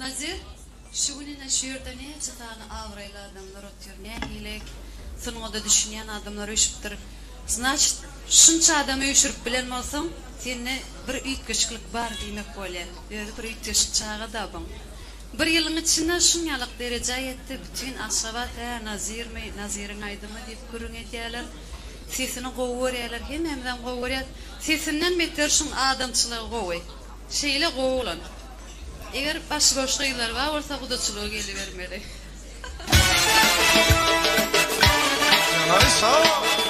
Nazir, şu gün ine şu ýerde näçe sany abraýly adamlar otyr, nähili sungata düşünýän adamlar üýşüpdir. Znaçit, şunça adamy üýşürip bilen bolsaň, sende bir üýtgeşiklik bar diýmek bolýar. Özi bir üýtgeşik çaga-da buň. Bir ýylyň içinde şunýalak derejä ýetdi, bütin Aşgabat hä, Nazirmi, Naziriň aýdymy diýip gürrüň edýärler. Sesini gowy görýärler, hemmämizem gowy görýäs. Sesinden beter şuň adamçylygy gowy. Şeýle gowy oglan. Eger başy boş gyzlar bar bolsa gudaçylyga gelibermeli. Janaý sag.